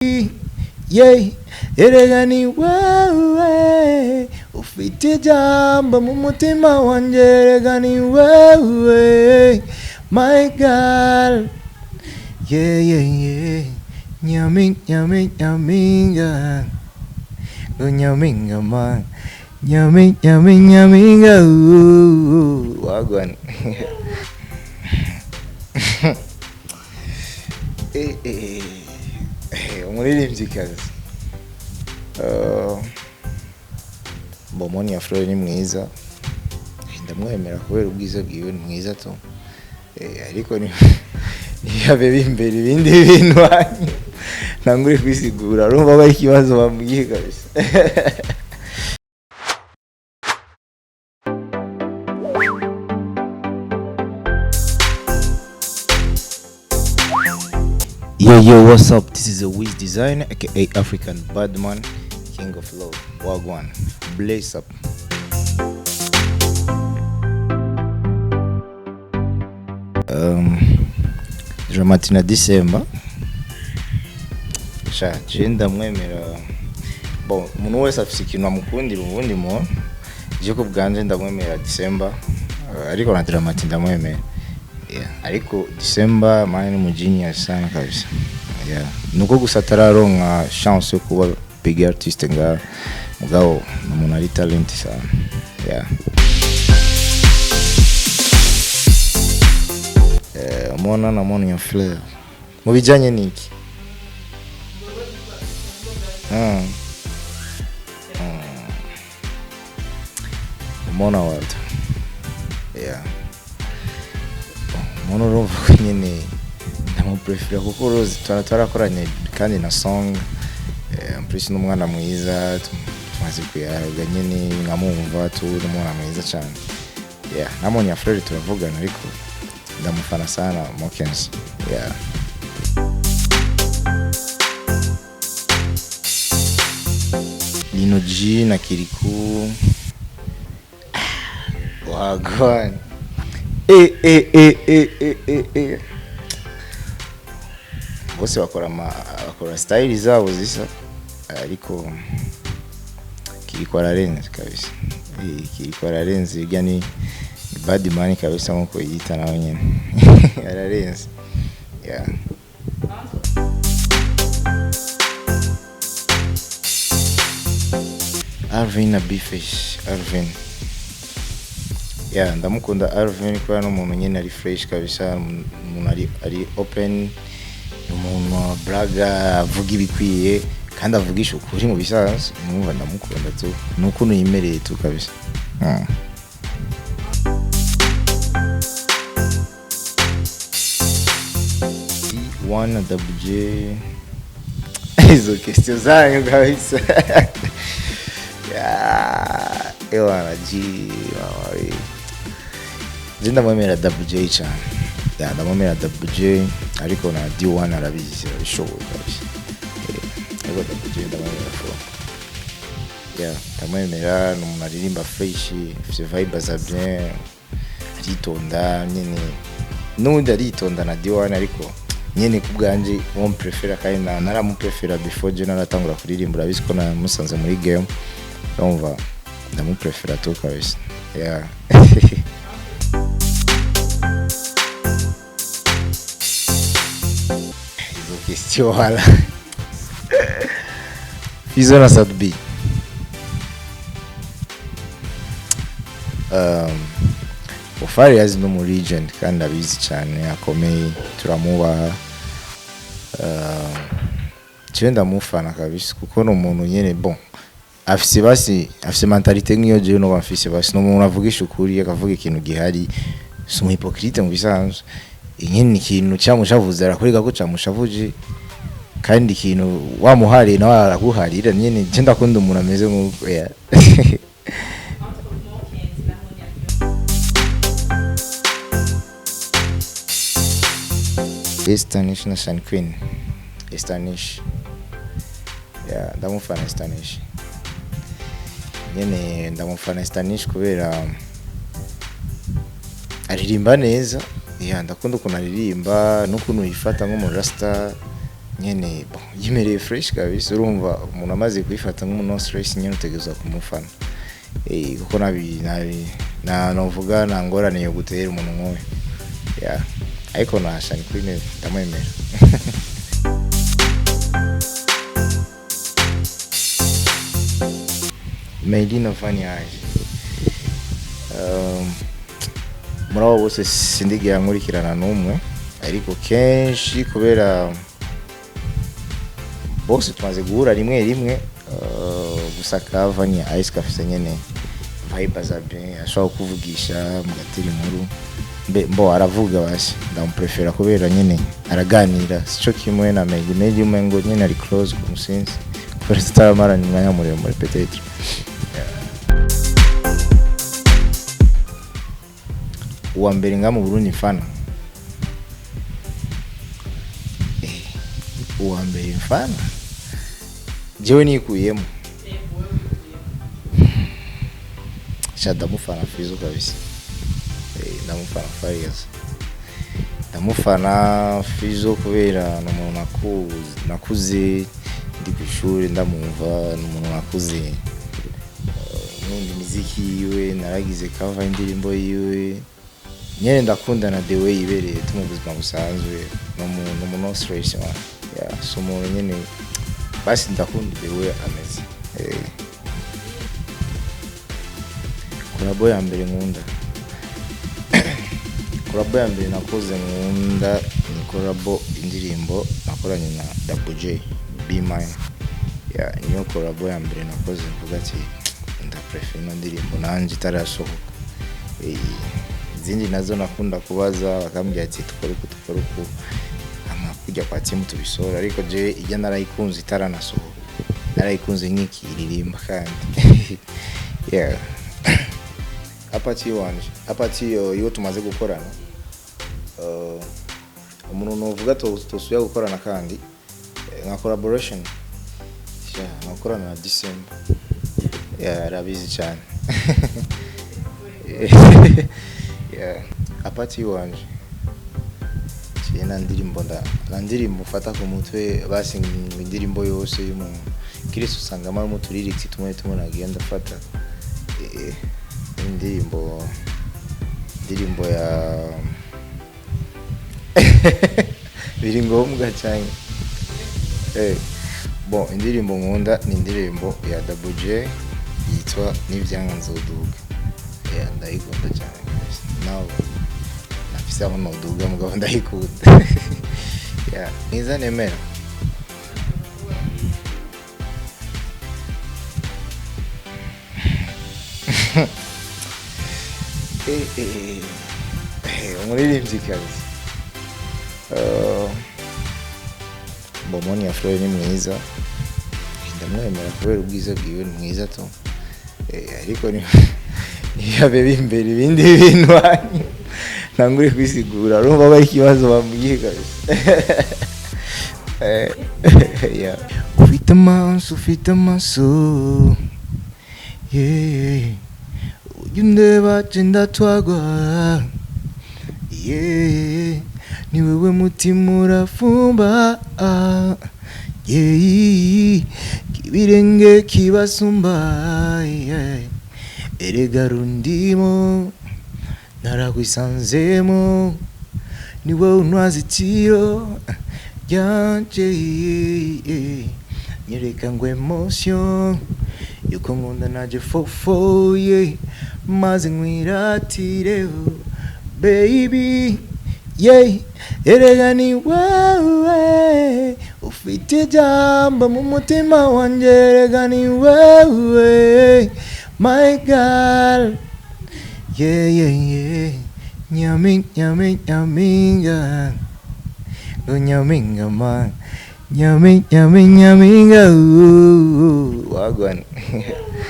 Yeah, erega ni wewe ufite ijambo mu mutima wanjye, erega ni wewe, my girl. Yeah, nyamin nyamin nyaminga, ngo nyaminga man, nyamin nyamin nyaminga, ooh, wagwan. Eh, eh, eh, umuririmbyikazi. Bomoni ya Fleur ni mwiza. Ndamwemera kubera ubwiza bwiwe, ni mwiza tu. Ariko ntiyabe bimbera ibindi bintu hanyuma ntangure kwisigura, urumva ko ari ikibazo bambwiye kabisa. Yo, yo, what's up? This is a Wiz Designer, aka African Badman, King of Love. Wagwan. Blaze up. Dramatina na December. Sha, je ndamwemera. Bon, umuntu wese afise ikintu amukundira ubundi mu. Je ku bwanje ndamwemera December. Ariko na Dramatina ndamwemera. Yeah, ariko December mani ni mu genius sana kabisa. Yeah. Nuko gusa atararonka chance yo kuba big artist nga mugabo ni umuntu ari talent sana. Yeah. Mona na Monia Fleur. Mu bijanye niki? Mona watu. Yeah. Mona urumva ko nyene ndamuprefera kuko Rose twarakoranye kandi na song, en plus n'umwana mwiza, tumaze kuyaga nyene nkamumva tu n'umwana mwiza cyane. Yeah, na Monia Fleur turavugana ariko ndamufana sana Mokens. Yeah. Lino G na Kirikou. Wagwan. Eh, eh, eh, eh, eh, eh, eh. Bose bakora style zabo zisa ariko Kirikou ararenze kabisa. Kirikou ararenze, irya ni bad man kabisa nkuko yita nawe nyene. Ararenze. Yeah. Alvin na Bfish, Alvin. Yeah, ndamukunda Alvin kubera n'umuntu nyene ari fresh kabisa, umuntu ari open, umuntu braga avuga ibikwiye kandi avugisha ukuri mu bisanzwe, numva ndamukunda tu. Nukuntu yimereye tu kabisa. One WJ izo question zanyu kabisa. Yeah, ewana G mama we. Je ndamwemera WJ cyane. Yeah, ndamwemera WJ ariko na D1 arabizi arabishoboye kabisa. Ariko WJ ndamwemera fo. Yeah, ndamwemera ni umuntu aririmba fresh, afite vibe za bien, aritonda nyene. N'ubundi aritonda na D1 ariko nyene ku bwanje uwo mprefera kandi naramuprefera before je naratangura kuririmba, urabizi ko namusanze muri game. Ndumva ndamuprefera tu kabisa. Yeah. Izo question wala. Fizo na Sadbi. Ofari no mu legend kandi abizi cyane akomeye, turamubaha. Jewe ndamufana kabisa kuko ni umuntu nyene bon afise basi afise mentalité nk'iyo jewe noba mfise basi, ni umuntu avugisha ukuri akavuga ikintu gihari, si umu hypocrite mu bisanzwe. Nyene ikintu cyamushavuze arakwereka ko cyamushavuje kandi ikintu wamuhariye nawe araguharira nyene. Je ndakunda umuntu ameze nk'uko. Yeah. Estanish na Sean Queen. Estanish. Yeah, ndamufana Estanish. Nyene ndamufana Estanish kubera aririmba neza. Yeah, ndakunda ukuntu aririmba n'ukuntu yifata nk'umu rasta. Nyene bon, yimereye fresh kabisa. Urumva umuntu amaze kwifata nk'umuntu no stress nyene, utegerezwa kumufana, kuko nabi nabi na novuga nta ngorane yo gutera umuntu nk'uyu. Yeah, ariko na Channy Queen ndamwemera. Melina Vaniage, muri abo bose sindigera nkurikirana n'umwe, ariko kenshi kubera bose tumaze guhura rimwe rimwe, gusa ka Vania Ice gafise nyene vibe za bien, ashobora kuvugisha mugatera inkuru, mbe mbo aravuga. Basi ndamuprefera kubera nyene araganira, sico kimwe na Megi. Megi umengo nyene ari close ku musinzi kubera tutaramaranye umwanya muremure peut-être. Uwa mbere nga mu Burundi mfana, uwa mbere mfana jewe nikuyemo, sha ndamufana Fizo kabisa. Ndamufana Farious, ndamufana Fizo kubera ni umuntu nakuze ndi ku ishuri ndamumva, ni umuntu nakuze nkunda imiziki yiwe, naragize cover indirimbo yiwe nyene, ndakunda na the way yibereye tu mu buzima busanzwe. Ni umuntu no stress man. Yeah, so umuntu nyene basi ndakunda the way ameze. Collabo ya mbere nkunda, collabo ya mbere nakoze nkunda ni collabo indirimbo nakoranye na Double J, Be Mine. Yeah, niyo collabo ya mbere nakoze mvuga ati ndaprefer ino ndirimbo nanje itarasohoka. Izindi nazo nakunda kubaza bakambwira ati dukore uku, dukore uku, ama kujya kwa timu tubisohora, ariko je ijya narayikunze itaranasohoka, narayikunze nkikiririmba kandi. Yeah, apati wanje, apati iyo tumaze gukorana, umuntu novuga tosubira gukorana kandi, nka collaboration, yeah, nakorana na December. Yeah, arabizi cyane. Yeah, apati wanje je na ndirimbo nda na ndirimbo ufata ku mutwe, basi indirimbo yose y'umuntu kirisi usangamo harimo utulyrics tumwe tumwe nagiye ndafata. Indirimbo ya biri ngombwa cyane. Bon, indirimbo nkunda ni indirimbo ya Double J yitwa N'ivyanga Nzoduga. Yeah, ndayikunda cyane kabisa. Nawe nafise aho noduga, mugabo ndayikunda. Yeah, mwiza nemera. Umuririmvyikazi, Bomoni Fleur ni mwiza, ndamwemera kubera ubwiza bwiwe, ni mwiza tu. Ariko ntiyabe bimbera ibindi bintu hanyu ntangure kwisigura, urumva ko ari ikibazo bambwiye kabisa. Yeah. Ufite amaso, ufite amaso, yeah. Ujya undeba je ndatwagwa, yeah. Ni wewe mutima urafumba, yeah. Kibirenge kibasumba, yeah. Erega rundimo narakwisanzemo, ni wowe untwaza itiro ryanje, yeah. Nyereka ngo emotion yuko nkunda naje fofo, yeah. Maze nkwiratire baby, yeah. Erega ni wewe ufite ijambo mu mutima wanjye, erega ni wewe my girl, yeah. Nyamin nyamin nyaminga ngo nyaminga man, nyamin nyamin nyaminga, ooh, wagwan.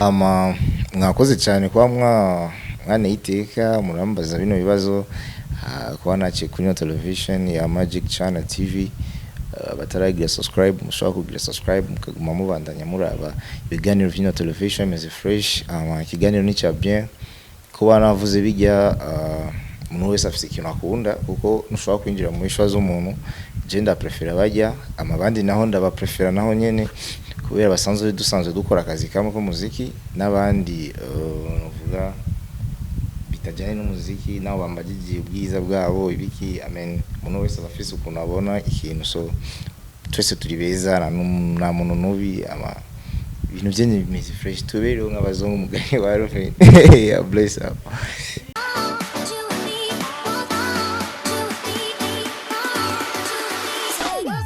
Ama mwakoze cyane kuba mwaneye iteka murambaza bino bibazo, kuba naciye kuri ino television ya Magic Channel TV. Bataragira subscribe, mushobora kugira subscribe mukaguma mubandanya muraba ibiganiro vy'ino television imeze fresh. Ama ikiganiro ni cya bien, kuba navuze bijya. Umuntu wese afise ikintu akunda, kuko ntushobora kwinjira muri choix z'umuntu. Je ndaprefera bajya amabandi, naho ndabaprefera naho nyene kubera basanzwe dusanzwe dukora akazi kamwe k'umuziki n'abandi, novuga bitajyanye n'umuziki, nabo bambagije ubwiza bwabo ibiki. I mean, umuntu wese aba afise ukuntu abona ikintu, so twese turi beza, nta muntu nubi. Ama ibintu byenye bimeze fresh, tubereho nk'abazungu, umugani wa Rufen. Yeah, bless up.